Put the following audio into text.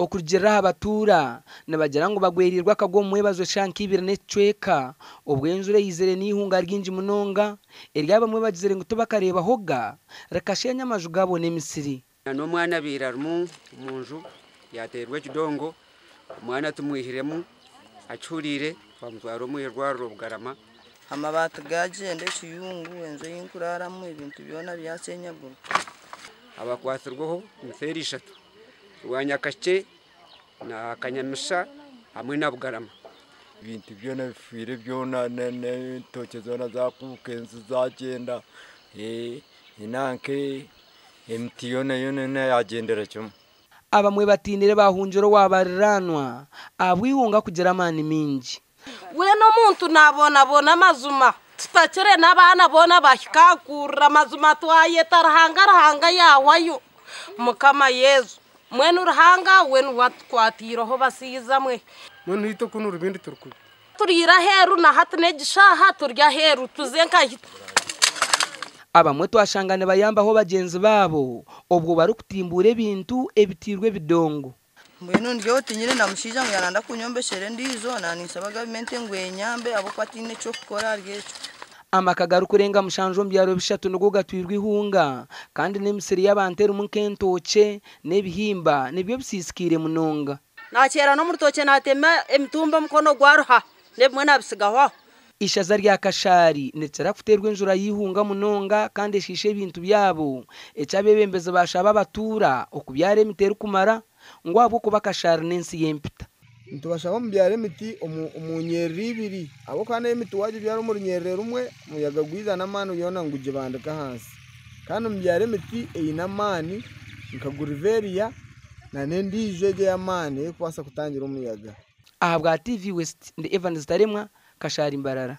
Okurugiirira aha batuura, nibagira ngu bagwereirwe akagwe omu mwebazyo eshaaha nka ibiri n'ekicweka obwo enjura eizire n'eihunga ryingi munonga eri abamwe bagizire ngu tibakareebahoga rikasheenya amaju gaabo n'emisiri. N'omwana abaire arimu omu nju yaateerwa ekidongo, omwana tumwihiremu akihuriire twamutwara omu irwariro Bugarama. Amabaati gaagyenda, ekiyungu, enju ei nkuraaramu ebintu byona byashenyagurwa. Abakwatsirweho ni seeri ishatu, Rwanyakakye na Kanyamisha hamwe na Bugarama. Ebintu byona bifiire byona n'entookye zoona zaakuuka enju zaagyenda nanka emiti yoona yoona yaagyendera kimwe. Abamwe batiinire baahungira owa baariraanwa ahabw'eihunga kugira amaani maingi. Weena omuntu naabonabona amazima, tutakire n'abaana boona bahika aha kurira amazima twayeta Ruhanga Ruhanga yaahwayo. Mukama Yesu, mbwenu Ruhanga we niwe atukwatiireho basiiza mwe. Mbwenu itwe kunu Rubindi turi kubi. Turiire aheeru na hati n'egi shaaha turi aheeru tuze nkahi? Abamwe twashanga nibayambaho bagyenzi baabo obwo barikutimbuura ebintu ebiteirwe ebidongo. Mbwenu ndi aho tinyine na mushaija ngu yaaranda kunyombekyera endiijo, naaninsaba gavumenti ngu enyambe ahabw'okuba tihaine eky'okukora ahari ekyo. Amaka garikurenga mushanju omu byaro bishatu nigo gatwirwe eihunga kandi n'emisiri y'abantu erimu nk'entookye n'ebihimba nibyo bisiisikaire munonga. Naakyera n'omu rutookye naatema emitumba omukono gwaruha, n'ebimwe naabitsigaho aho. Ishaza rya Kashaari nirikira kuteerwa enjura y'eihunga munonga kandi eshiisha ebintu byabo, eki abeebembezi baashaba abatuura okubyara emiti erikumara ngu ahabw'okuba Kashaari n'ensi y'empita. Nitubashaba mubyare emiti omu nyerere ibiri ahabw'okuba n'emiti waagibyara omu runyerere rumwe omuyaga gwija n'amaani yoona nigugibandika ahansi. Kandi mubyare emiti eine amaani nka guriveriya n'endiijo egyo ey'amaani erikubaasa kutangira omuyaga. Ahabwa TV West, ndi Evans Taremwa, Kashaari Mbarara.